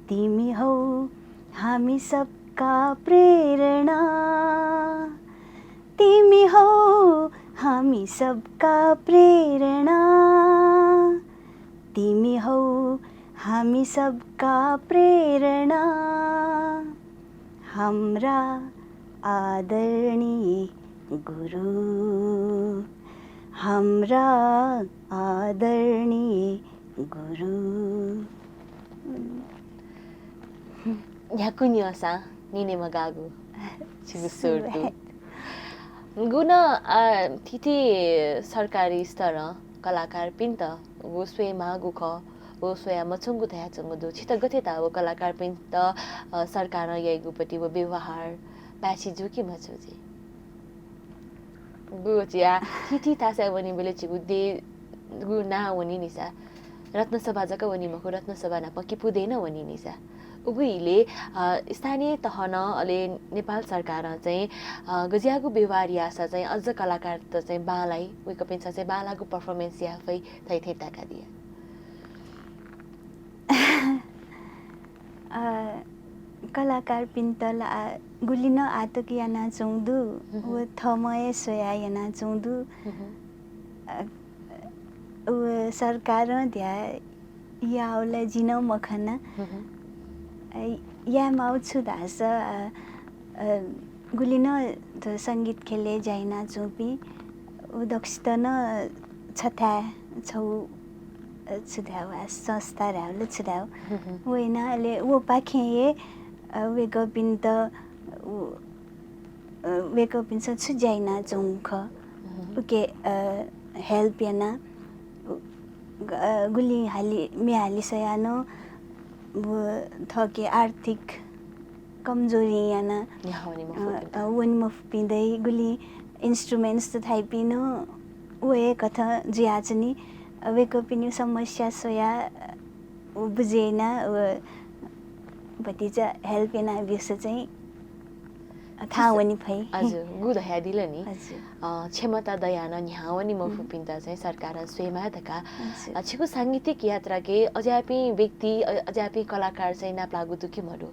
तिमी हौ हामी सबका प्रेरणा। तिमी हौ हामी सबका प्रेरणा। तिमी हौ हामी सबका प्रेरणा। हाम्रा आदरणीय गुरु, हाम्रा आदरणीय गुरु। न्ह्यागु न्यंसां निने मगाःगु छिगु सुर दु। सुभाय्। गुगु नं, अ, थीथी सरकारी स्तरं कलाकारपिन्त व स्वये माःगु खः, व स्वया मछुंगु धयाच्वंगु दु। छित गथे ताः व कलाकारपिन्त, अ, सरकारं याइगु पति व व्यवहार पाय्छि जू कि मजू जि? गुगु चिया थीथी थासय् वनीबलय् झीगु देगु नां वनी निसा। रत्नसभा जक वनी मखु, रत्नसभा नाप किपु देय् नं वनी निसा। उगु इलय्, अ, स्थानीय तहनं अले नेपाल सरकारं चाहिँ, अ, गज्याःगु व्यवहार याःसा चाहिँ अझ कलाकारत चाहिँ बांलाइ, वय्कःपिन्सं चाहिँ बांलाःगु performance याये फइ धइथें ताकादिया। अ, कलाकारपिन्त ला गुलि नं आतक यानाच्वंगु दु, हम्म। व थःम्हं हे स्वयाः यानाच्वंगु दु। हम्म। अ, व सरकारं धया याःगु ला जिं नं मखना। हम्म। अ, याये माःगु छु धाःसा, अ, अ, गुलि नं थ्व संगीत ख्यलय् ज्या यानाच्वंपिं व दक्वसित नं छथाय् छगू, अ, छु धायेगु, संस्था धायेगु ला छु धायेगु, हम्म। वयाना अले वपाखें हे, अ, वय्कःपिन्त उ, अ, वय्कःपिन्सं छु ज्या यानाच्वंगु खः, हम्म। उके, अ, help याना, उ, ग-, अ, गुलि हालि, म्ये हालि स्वयाः नं व थःके आर्थिक कमजोरी याना, न्ह्याः वने मफुपिं अ, अ, वने मफुपिं दइ, गुलि instruments त थाइपिं नं व हे कथं जुयाच्वनी। अ, वय्कःपिनिगु समस्या स्वयाः, अ, व बुझे याना, व भतिचा help याना ब्यूसा चाहिँ थाहां वने फइ। हजुर, गु धयादिल नि। हजुर। अ, क्षमता दयाः नं न्ह्याः वने मफुपिन्त चाहिँ सरकारं स्वयेमाः धकाः। हजुर। अ, छिगु सांगीतिक यात्राके अज्याःपिं व्यक्ति, अ, अज्याःपिं कलाकार चाहिँ नापलाःगु दु कि मदु?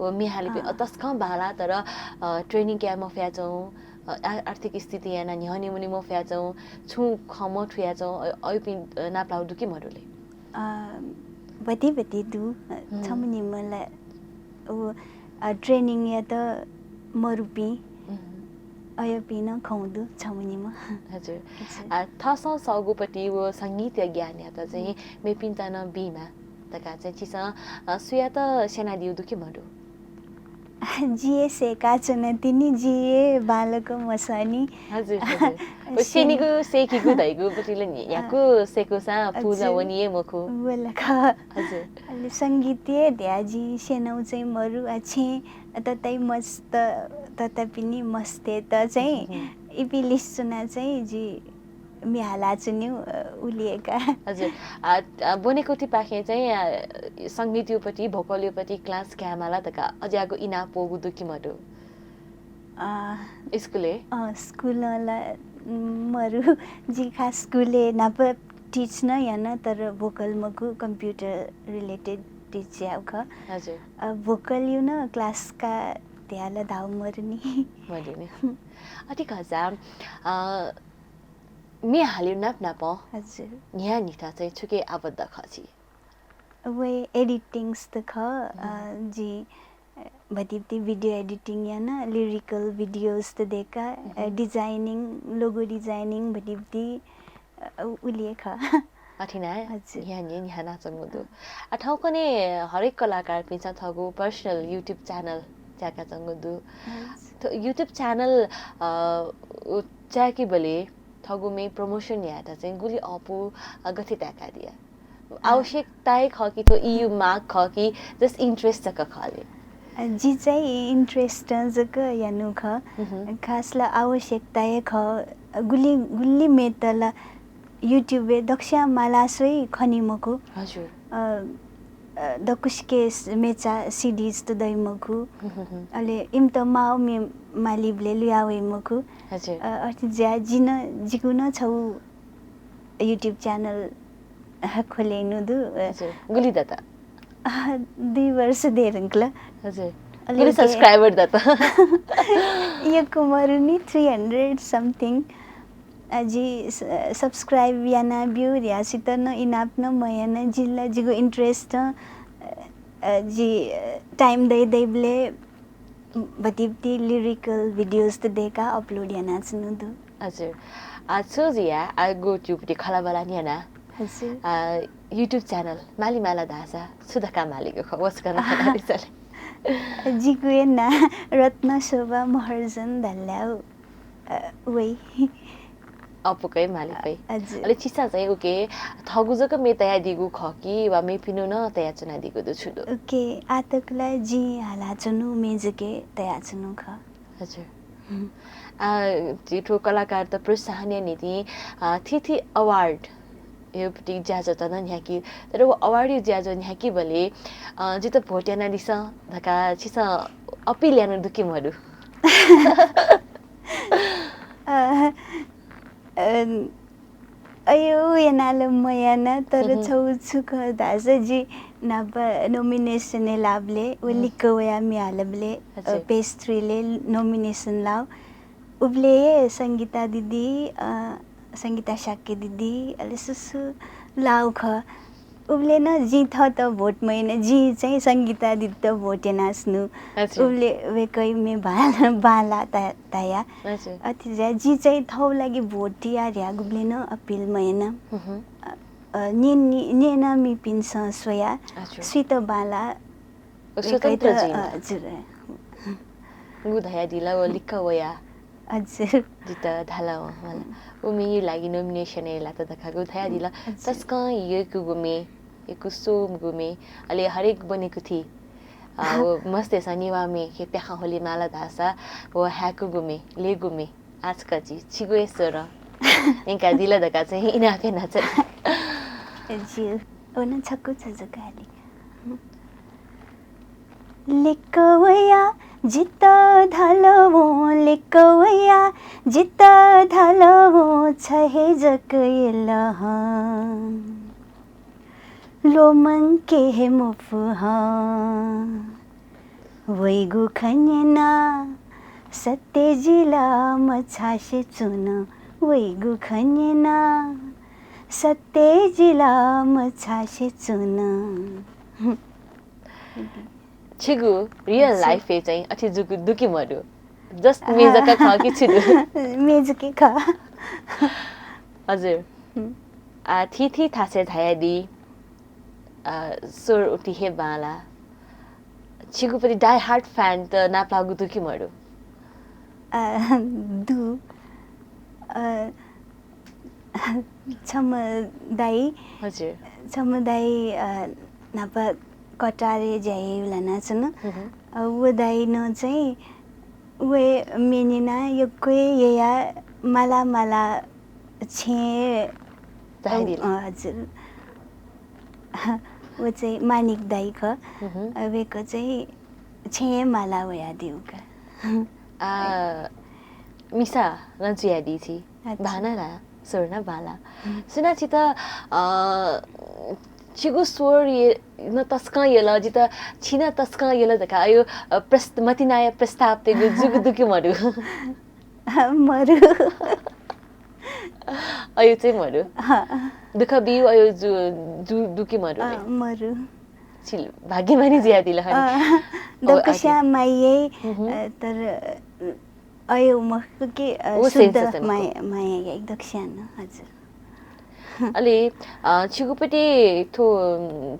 व म्ये हालिपिं, अ। अ, तसकं बांलाः तर, अ, training काये मफयाच्वं, अ, आ-, आर्थिक स्थिति यानाः न्ह्यःने वने मफयाच्वं, छुं खँ मथुयाच्वं, अ, अय्पिं, अ, नापलाःगु दु कि मदु ले? अ, भति भति दु, अ, हम्म। छम्ह निम्ह ला व, अ, training यात मरुपिं, हम्म। अय्पिं नं खँ दु छम्ह निम्ह। हजुर। हजुर। आ, थःसं सःगु पति व संगीतया ज्ञानयात चाहिँ हम्म। मेपिन्त नं बीमाः धकाः चाहिँ छिसं, अ, सुयात स्यनादिउ दु कि मदु? जि हे सय्काच्वना तिनि, जि हे बांलाक मसःनि। हजुर, हजुर। व स्यने- स्यनीगु सय्कीगु धइगु पति ला नि, अ, याकु सय्कूसां पुजा हजुर। वनी हे मखु। व ला खः। हजुर। अले संगीत हे धया जि स्यनाउ चाहिँ मरु, आ, छेँ तताइ मस्त, ततापिनि मस्तय्त चाहिँ हम्म। इपिं लिसे च्वना चाहिँ जि म्ये हालाच्वन्यु, अ, उलि हे का। हजुर। आ, आ, ब्वनेकुथिपाखें चाहिँ, आ, संगीतयुपति, vocal युपति class कायेमाला धकाः अज्याःगु इनाप वःगु दु कि मदु? अ, स्कुलय्? अ, स्कुलं ला, उम्, मरु। जि खास स्कुलय् नाप teach नं याना, तर vocal मखु, computer related teach याउ खः। हजुर। अ, vocal यु नं class का धया ला धाउ मरुनि। मरुनि। अथे खःसा, अ, म्ये हालेउ नाप नापं हजुर। न्हिया न्हिथा चाहिँ छुके आबद्ध खः छि? व editings त खः, अ, हम्म। जि, अ, भतिभति video editing याना, lyrical videos त दय्का, अ, हम्म। Designing, logo designing भतिभति, अ, उलि हे खः। अथे ना? हजुर। न्हिया न्हिया न्हिया नाच्वंगु दु। अँ। आ, थौंकन्हय् हरेक कलाकारपिन्सं थःगु personal YouTube channel च्याकाच्वंगु दु। हजुर। थ्व YouTube channel, अ, उ च्याकेबलय् थःगु म्ये promotion यायेत चाहिँ गुलि अःपु, अ, गथे ताय्कादिया? अ। आवश्यकता हे खः कि थ्व ई यु माग खः कि just interest जक खः ले? अ, जि चाहिँ interest जक यानु खः। हम्म। खास ला आवश्यकता हे खः। गुलि, गुलि म्येत ला YouTube-य् दक्वस्यां माला स्वइ खनी मखु। हजुर। अ, अ, दक्वसिके स-, मेचा C Ds त दइ मखु। हम्म, हम्म। अले इमित माःगु म्ये मालीबलय् लुया वइ मखु। हजुर। अ, अथे जुयाः जिं नं, जिगु नं छगू YouTube channel खोले यानु दु। अ, हजुर। गुलि दत? अ, दुई वर्ष दये धुंकल। हजुर। अले गुलि subscriber दत? यक्व मरुनि, three hundred something। अ, जि स-, subscribe याना ब्यू ध्यासित नं इनाप नं मयाना, जिं ला जिगु interest नं, अ, अ, जि, अ, time दइ दइबलय् भतिभति lyrical videos त दय्का upload यानाच्वनु दु। हजुर। आ, छु जुया, आ, गु YouTube ति खँल्हाबल्हा न्यना, हजुर। अ, YouTube channel माली माला धाःसा छु धकाः मालीगु खः? वसकं नं खनादिसँ ले। जिगु हे नां रत्नशोभा महर्जन धाल, अ, वइ। अपुकै माली फइ। हजुर। अले छिसं चाहिँ उके थःगु जक म्ये तयादीगु खः कि वा मेपिनिगु नं तयाच्वनादीगु दु छु दु? उके आःतक ला जिं हालाच्वनु म्ये जक तयाच्वनु खः। हजुर। हुँ। आ, झी थ्व कलाकारत प्रोत्साहनया निंतिं, आ, थीथी award यो पति ज्याझ्वः त नं न्ह्याकी, तर व award यो ज्याझ्वः न्ह्याकीबलय्, अ, जितः vote यानादिसँ धकाः छिसं appeal याना दु कि मदु? अ, अ, अयो, यानाल मयाना, तर हम्म। छौ छु खः धाःसा जि नाप nomination-य् लाःबलय्, व हम्म। लिक्क वयाः म्ये हालबलय्, अ, हजुर। Pastry-लय् nomination लाः। उबलय् हे संगीता दिदी, अ, संगीता शाक्य दिदी, अले सुसु लाः खः। उबलय् नं जिं थःत vote मयाना, जिं चाहिँ संगीता दिदीत vote यानाच्वनु। अच्छा। उबलय् वय्कःया म्ये बांला, बांला ता-, ताया। अच्छा। अथे जुयाः जिं चाहिँ थःगु लागि vote याः धयागु उबलय् नं appeal मयाना। हम्म। अ, अ, न्यनी-, न्यनामिपिन्सं स्वयाः अच्छा। सुइत बांला व स्वतन्त्र वय्कःयात, जुइमा। अ, हजुर। गु धयादिल व लिक्क वयाः हजुर। जितः धाल वं, मला। व म्येया लागि nomination-य् लात धकाः गु धयादिल। हजुर। तसकं यय्कूगु म्ये, यय्कू स्वंगू म्ये, अले हरेक ब्वनेकुथि, अ, व मस्तय्सं नेवाः म्ये हे प्याखं ह्वले माल धाःसा व हाय्कूगु म्ये, लेगू म्ये, आः छकः जि छिगु हे स्वरं न्यंकादिल धकाः चाहिँ इनाप यानाच्वना। ज्यू, व नं छकू छजु गाली। लिक्क वयाः जितः धाल वं, लिक्क वयाः जितः धाल वं, छ हे जक यल हँ। ल्वःमंके हे मफु हँ। वइगु खँ न्यनाः सत्य जिल मछासे च्वन। वइगु खँ न्यनाः सत्य जिल मछासे च्वन। छिगु real हजुर। Life-य् चाहिँ अथे जक दु कि मदु? Just म्ये जक खः कि छु दु? म्ये जक खः। हजुर। हुँ। आ, थीथी थासय् झायादी, आ, स्वर उति हे बांला। छिगु पति die hard fan त नापलाःगु दु कि मदु? आ, दु। आ, छम्ह दाइ, हजुर। छम्ह दाइ, अ, नाप कटारय् ज्या यायेगु लानाच्वन। हम्म। अ, व दाइनं चाहिँ व म्ये न्यनाः यक्व हे ययाः माला माला छेँ झायादिल। अ, हजुर। व चाहिँ मानिक दाइ खः। हम्म। अ, वय्कः चाहिँ छेँ माला वयादीगु का। आ, मिसा नं जुयादी छि। अच्छा। बांला ला, स्वर नं बांला। हम्म। सुनां छित, अ, छिगु स्वर ये-, नं तसकं यल, जितः छि नं तसकं यल धकाः अयो, अ, प्रस्त-, मतिनाया प्रस्ताव तयेगु जूगु दु कि मदु? मरु। अयो चाहिँ मरु। हाँ। दुःख बिउ अयो जु-, जु-, दु कि मरु अ, ने? मरु। छि भाग्यमानी जुयादिल हनि। अ, ओ, दक्वस्यां अच्छा। माया याइ, हम्म। अ, तर, अ, अयो मखु कि, अ, उ शुद्ध sensation मखु। माया, माया याइ दक्वस्यां नं, हजुर। अले, अ, छिगु पति थ्व,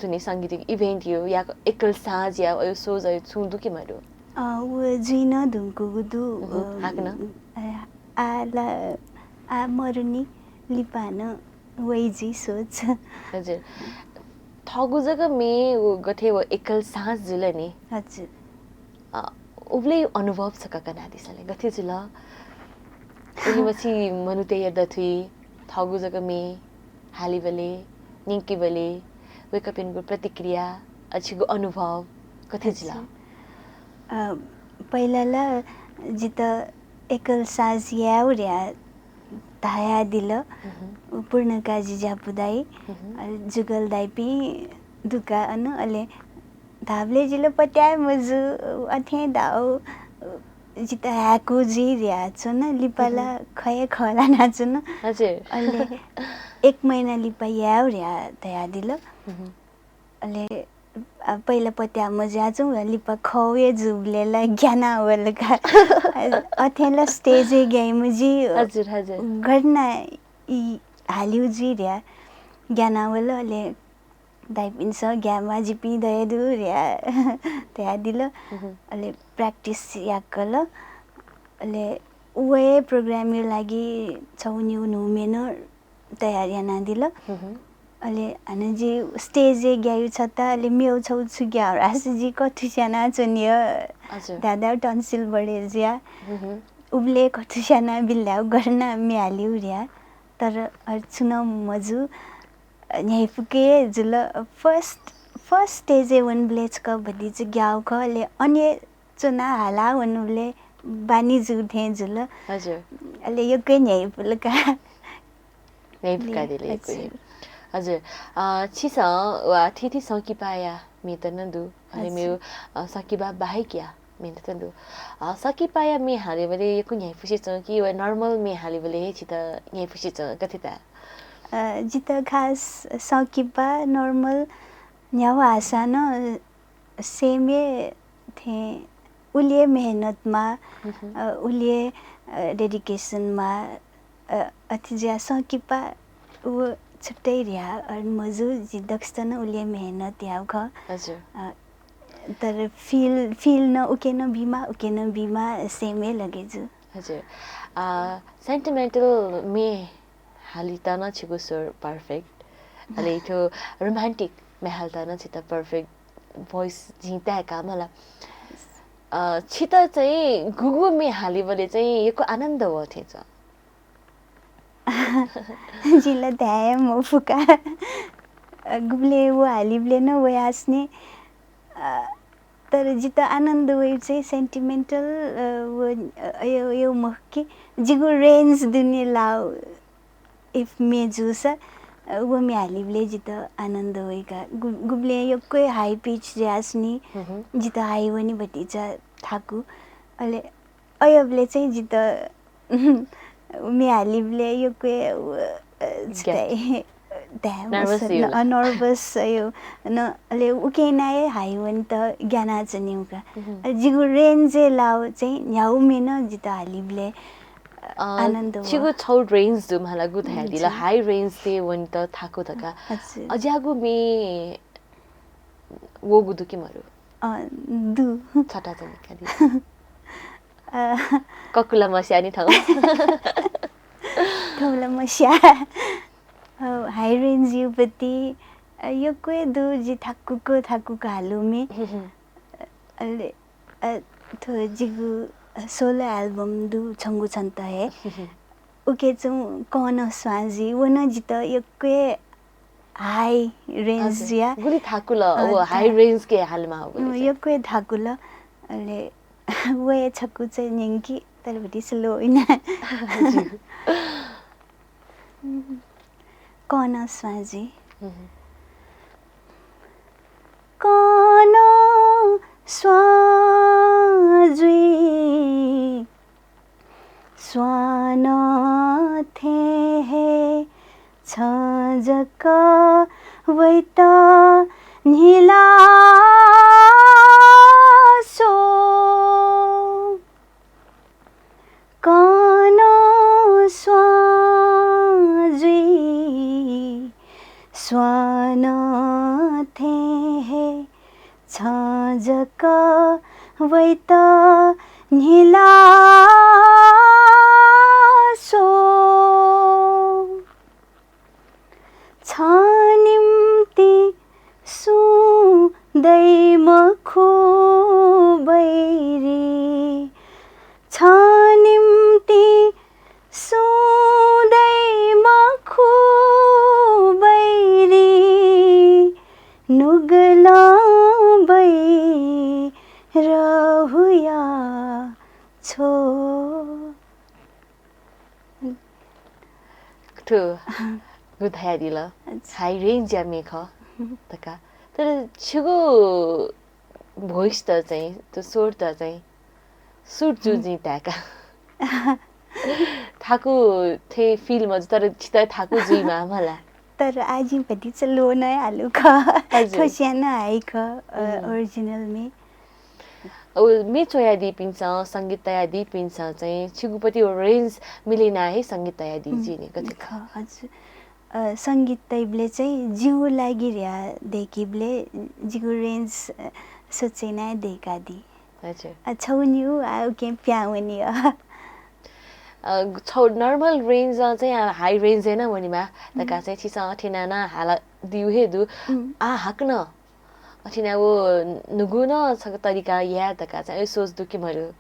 जुनि सांगीतिक event यो या एकल साँझ या अयो shows अयो छुं दु कि मरु? अ, व जुइ नं धुंकूगु दु, हम्म, अ, हाकनं? अ, आ ला, आ मरुनि लिपा नं वइ जुइ सोच। हजुर। थःगु जक म्ये व गथे व एकल साँझ जुल नि। हजुर। अ, उबलय् अनुभव छकः कनादिसँ ले, गथे जुल? उलिमछि मनूतय्‌या दथुइ थःगु जक म्ये हालीबलय्, न्यंकीबलय्, वय्‌कःपिनिगु प्रतिक्रिया, अ, छिगु अनुभव गथे जुल? हजुर। अ, पहिला ला जितः एकल साँझ याये धया धयादिल। हम्म। पूर्णकाजी ज्यापु दाइ, हम्म। अले जुगल दाइपिं दुका अन, अले धाःबलय् जिल पत्याः मजू, अथें धाउ, जितः हाय्‌कू जुइ धयाच्वन, लिपा ला हम्म। खये खः लानाच्वन। हजुर। अले एक महिना लिपा याये धया धयादिल। हम्म। अले, अ, पहिला पत्याः मजुयाच्वं, लिपा खः हे जूबलय् ला ग्याना वल का। अथें ला stage-य् ग्याइ मजुइ, हजुर, हजुर। गथे याना ई हालिउ जुइ धया। ग्यानावल। अले दाइपिन्सं ग्याये म्वाः जिपिं धयादु धया धयादिल। अले practice याकल। अले व हे program या लागि छगू निगू न्हूम्ये नं तयार यानादिल। अले हानं जि stage य् ग्यायु छता, अले मेव छगू छु ग्याउ धाःसा जि कथुस्याना च्वनियो। हजुर। धाधाउ tonsil बढे जुया। उबले कथुस्याना बिल्लाउ गरना म्ये हालिउ र्या। तर अ, छुं नं मजू। अ, न्ह्याइपुके जुल। First, first stage य् वनबले छक भतिचा ग्याउ खः, अले अन हे च्वना हाला वनबले बानी जू थें जुल। हजुर। अले यक्व न्ह्याइपुल का। न्ह्याइपुकादिल यक्व। हजुर। अ, छिसं वा थीथी संकिपाया म्येत नं दु। अले मेउ, अ, संकिपा बाहेक या म्येत नं दु। अ, संकिपाया म्ये हालेबले यक्व न्ह्याइपुसे च्वं कि वा normal म्ये हालेबले हे छित न्ह्याइपुसे च्वं, गथे ता? अ, जित खास संकिपा normal न्ह्याउ हासा नं same हे थें उलि हे मेहनत मा, अ, उलि हे, अ, dedication मा, अ, अथे जुया संकिपा व छुट्टै र्या, अ, मजू, जि दक्वसित नं उलि हे मेहनत याउ खः। हजुर। अ, तर feel, feel नं उके नं बीमा, उके नं बीमा, same हे लगे जू। हजुर। अ, sentimental म्ये हालित नं छिगु स्वर perfect। अले थ्व romantic म्ये हालित नं छित perfect voice जिं ताय्‌का मला। अ, छित चाहिँ गुगु म्ये हालिबले चाहिँ यक्व आनन्द वः थें च्वं? जिं ला धाये मफुका। अ, गुबले व हालिबले नं वयाच्वनी। अ, तर जित आनन्द वइगु चाहिँ sentimental, अ, व, अ, अय्, अय् मखु कि जिगु range दुने लाउ। If म्ये जूसा, अ, व म्ये हालिबले जित आनन्द वइका। गु-, गुबले यक्व high pitch जुयाच्वनी, जित high वनी भतिचा थाकु। अले अय्‌बले चाहिँ जित म्ये हालिबले यक्व, अ, gap। छितै धाये nervous मसत, अ, nervous अयो न, अले उके याना हे high वनेत ग्यानाच्वनीगु का। अ, जिगु range य् लाउ चाहिँ न्ह्याउ म्ये नं जित हालिबले, अ, अ, आनन्द वः। छिगु छौ range दु मला गु धयादिल, हजुर। High range ते वनेत थाकु धका। हजुर। अज्याःगु म्ये वःगु दु कि मरु? अ, दु। छटा चाहिँ निकादि। अ, ककुला मस्या नि थौ। थौला मस्या। अ, high range युपति, अ, यक्व दु जि थाकुक थाकुक हालुमि। अले, अ, थ्व जिगु solo album दु छंगु छन्त हे। उके च्वं कन स्वांजी, व नं जित यक्व high range हजुर। या। गुलि थाकुल, अ, व high range के हालमा हो गुलि चाहिँ। यक्व थाकुल। अले व हे छकु चाहिँ न्यंकि, तर भति slow इना। हजुर। कन स्वांजी। कन स्वां जुइ स्वान थें हे छं जक वइत न्हिला स्व। कन स्वां जुइ स्वान थें हे छं जक वइत न्हिला स्व। छं निम्ति सुं दइ मखु बैरी, छं निम्ति सुं दइ मखु बैरी, नुगलं बैरहुया छ्व। थ्व गु धयादिल, अच्छा। High range या म्ये खः धका। तर छिगु voice त चाहिँ, त स्वर त चाहिँ, सुट जु जिं ताय्‌का। थाकु थें feel मजू, तर छित थाकु जुइमा मला। तर आः जिं भतिचा low नं हालु खः। हजुर। थ्व स्यानं high खः, अ, original म्ये। अ, म्ये च्वयादीपिन्सं, संगीत तयादीपिन्सं चाहिँ छिगुपति व range मिलिना हे संगीत तयादी जिं नि, गथे? खः, हजुर। अ, संगीत तइबलय् चाहिँ जिगु लागि र्‍या दय्‌कीबलय् जिगु range, अ, सोचे याना दय्‌कादी। हजुर। अ, छगू निगू आ उकें पिहां वनी। अ, छगू normal range-ं चाहिँ आ high range-य् नं वनेमाः धकाः चाहिँ छिसं अथे याना नं हालादीगु हे दु। उम्। आ हाकनं अथे याना व न्हूगु नं छकः तरिका याये धकाः चाहिँ अय् सोच दु कि मरु?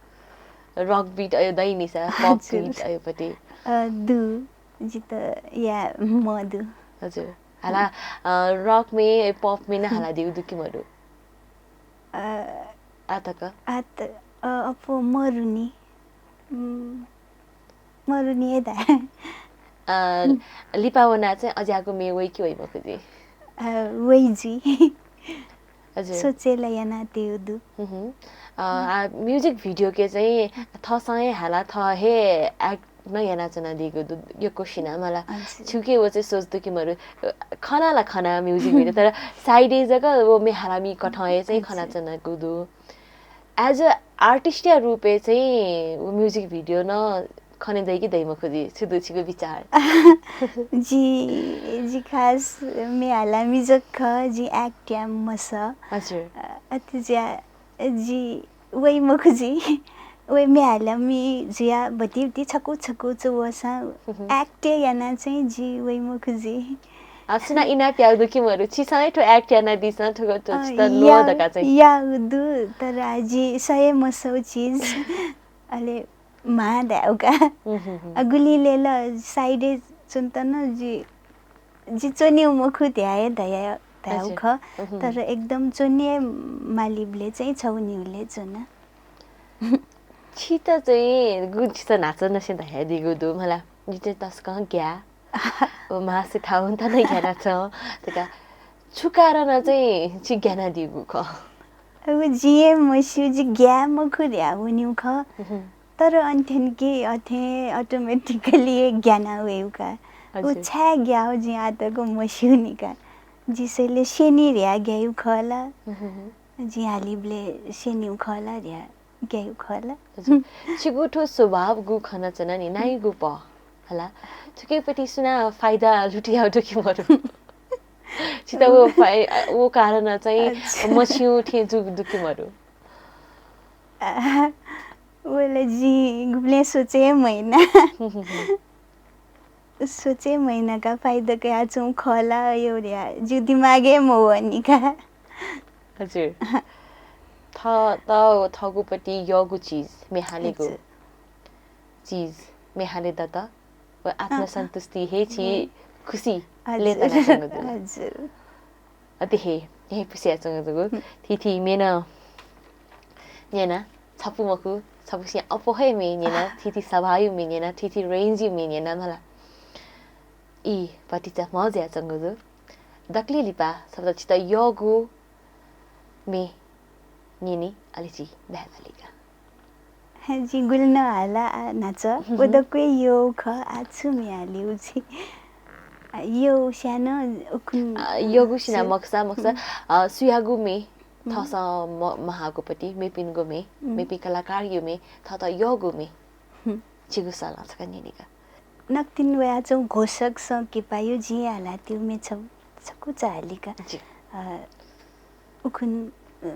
Rock beat अय् दइ नि सा, pop हजुर। Beat अय्‌पट्टि। अ, दु। जितः याये म्वाः दु। हजुर। हाला, अ, rock म्ये, pop म्ये नं हालादीगु दु कि मरु? अ, आतक? आत-, अ, अप्वः मरुनि। उम्, मरुनि हे धाये। अ, लिपा वनाः चाहिँ अज्याःगु म्ये वइ कि वइ मखु जुइ? अ, वइ जुइ। हजुर। सोचे ला यानातयेगु दु। हुँ, हुँ। अ, आ, music video-के चाहिँ थःसं हे हाला, थः हे act नं यानाच्वनादीगु दु, यक्व सिनाः मला। हजुर। छिके व चाहिँ सोच दु कि मरु, अ, खना ला खना music video, तर side-य् जक व म्ये हालामि कथं हे चाहिँ हजुर। खनाच्वनागु दु। As a artist-या रूपय् चाहिँ व music video नं खने दइ कि दइ मखु जुइ, छु दु छिगु विचार? जि, जि खास म्ये हालामि जक खः, जि act याये मसः। हजुर। अ, अथे जुयाः जि वइ मखु जुइ। वइ म्ये हालामि जुयाः भतिभति छकू छकू छु वःसां हुँ, हुँ। Act हे यानाः चाहिँ जि वइ मखु जुइ। आ, सुनां इनाप याःगु दु कि मरु? छिसं हे थ्व act यानादिसँ, थ्व, थ्व अ, छितः ल्वः या-, धकाः चाहिँ। याःगु दु, तर आ जि सये मसःगु चिज। अले म्हां धायेगु का। हुँ, हुँ, हुँ। अ, गुलिले ला side-य् च्वनेत नं जि, जि च्वनेगु मखु धया हे धया, धायेगु हजुर। खः। हुँ, हुँ। तर एकदम च्वने हे मालीबलय् चाहिँ छगू निगुलय् च्वना। छित चाहिँ गु छित न्हाचः न्हाचः धयादीगु दु मला, जि चाहिँ तसकं ग्याः। व मासे थाउन्त नं ग्यानाच्वं धकाः छु कारणं चाहिँ छि ग्यानादीगु खः? अब जिं हे मस्यू, जि ग्याये मखु धया वनीगु खः। हुँ। तर अन थ्यंकि अथें automatically हे ग्याना वयेगु का। उ हजुर। छाय् ग्याः जिं आःतक मस्यूनि का। जि सय्‌ले स्यनी धया ग्याइगु खः ला? हुँ। जिं हालीबलय् स्यनीगु खः ला धया ग्याइगु खः ला? हजुर। छिगु थ्व स्वभाव गु खनाच्वना नि, नाइगु पः हला। थुकिपट्टि सुनां फाइदा लुटियाउ दु कि मरु? छित व फाइ-, व कारणं चाहिँ अच्छा। मस्यू थें जूगु दु कि मरु? आ, व ला जिं गुबलें सोचे हे मयाना। सोचे मयाना का, फाइदा कयाच्वंगु खः ला यो धया, जिगु दिमागय् मवःनि का। हजुर। थ-, त-, थःगुपट्टि यःगु चिज, म्ये हालेगु हजुर। चिज, म्ये हाले दत, व अँ, अँ। आत्मसन्तुष्टि हे छि हुँ। खुसी हजुर। ले तनाच्वंगु दु। हजुर। अथे हे, हे पुस्याच्वंगु दु। हुँ। थीथी म्ये नं न्यना, छपु मखु, छपुसिया अप्वः हे म्ये न्यना, आह। थीथी सभायु म्ये न्यना, थीथी range-यु म्ये न्यना मला। ई भतिचा म्ह जुयाच्वंगु दु। दकले लिपा छपु छित यःगु म्ये न्यनी, अले जि ब्याहा माली का। हे, जिं गुलि नं हाला, आ, न्हाचः। हुँ, व हुँ। दक्व हे यःगु खः, आ, छु म्ये हालेगु जि। आ, यःगु स्यानं उखुन्हु, आ, यःगु सिना छु? मखुसा, मखुसा, हुँ। आ, सुयागु म्ये, हुँ। थःसं म-, महागुपट्टि, मेपिनिगु म्ये, हुँ। मेपिं कलाकारयु म्ये, थःत यःगु म्ये। हुँ। छिगु सलं छकः न्यनी का। नकतिनि वयाच्वंगु घोषक सं किपायु जिं हालातयु म्ये छ-, छकूचा हाली का। जी। अ, उखुन्हु, अ,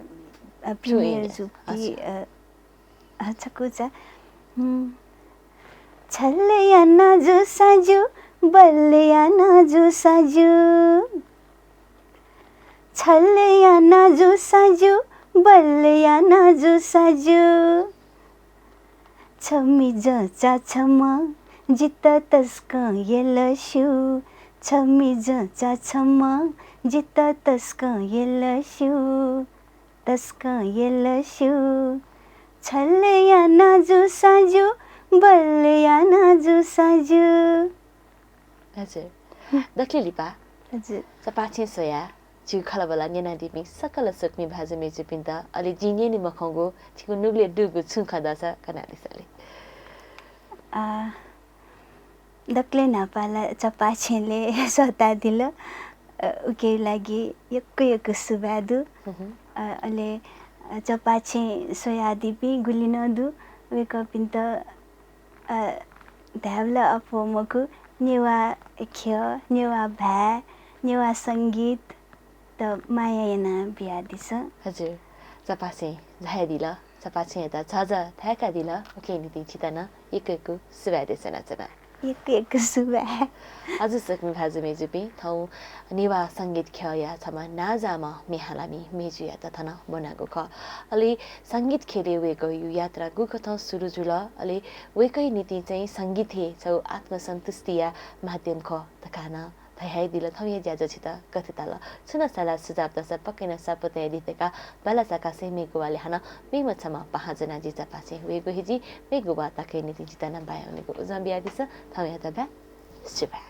अ, premiere जुइगु। अच्छा। अ, अ, छकूचा, हुँ। छल याना जूसां ज्यू, बल याना जूसां ज्यू। छल याना जूसां ज्यू, बल याना जूसां ज्यू। छमिजं चा छम्हं जितः तसकं यल स्यू। छमिजं चा छम्हं जितः तसकं यल स्यू। तसकं यल स्यू। छल याना जूसां ज्यू, बल याना जूसां ज्यू। हजुर। दकले लिपा। हजुर। चपाःछेँ स्वयाः छिगु खँल्हाबल्हा न्यनादीपिं सकल स्वकुमि भाजु मय्जुपिन्त, अले जिं न्यने मखंगु छिगु नुगलय् दुगु छुं खँ दःसा कनादिसँ ले। आ, दकले न्हापां ला चपाःछेँय् सःतादिल। अ, उकिया लागि यक्व यक्व सुभाय् दु। हुँ, हुँ। अ, अले, अ, चपाःछेँय् स्वयादीपिं गुलि नं दु, वय्कःपिन्त, अ, धायेबलय् अप्वः मखु, नेवाः ख्यः, नेवाः भाय्, नेवाः संगीत त माया याना बियादिसँ। हजुर, चपाछेँ झायादिल, चपाछेँयात झःझः थाय्‌कादिल। उकिया निंतिं छितः नं यक्व यक्व सुभाय् देछानाच्वना। यक्व यक्व सुभाय्। हजुर सकमिं भाजु मय्‌जुपिं, थौं नेवाः संगीत ख्यःया छम्ह नांजाःम्ह म्ये हालामि मय्‌जुयात थन ब्वनागु खः। अले संगीत ख्यलय् वय्‌कःया यात्रा गुकथं सुरु जुल, अले वय्‌कःया निंतिं चाहिँ संगीत हे छगू आत्मसन्तुष्टिया माध्यम खः धकाः नं धयादिल। थौंया ज्याझ्वः छितः गथे ताल? छुं नं सल्लाह सुझाव दःसा पक्कै नं स्वापू तयादी धकाः बांलाःसा कासें मेगु वालय् हानं मेम्ह छम्ह पाहां ज्वनाः जि चपाछेँ वयेगु हे जुइ। मेगु वाःतकया निंतिं जितः नं बाया वनेगु उजं बियादिसँ। थौंयात बाय्, सुभाय्।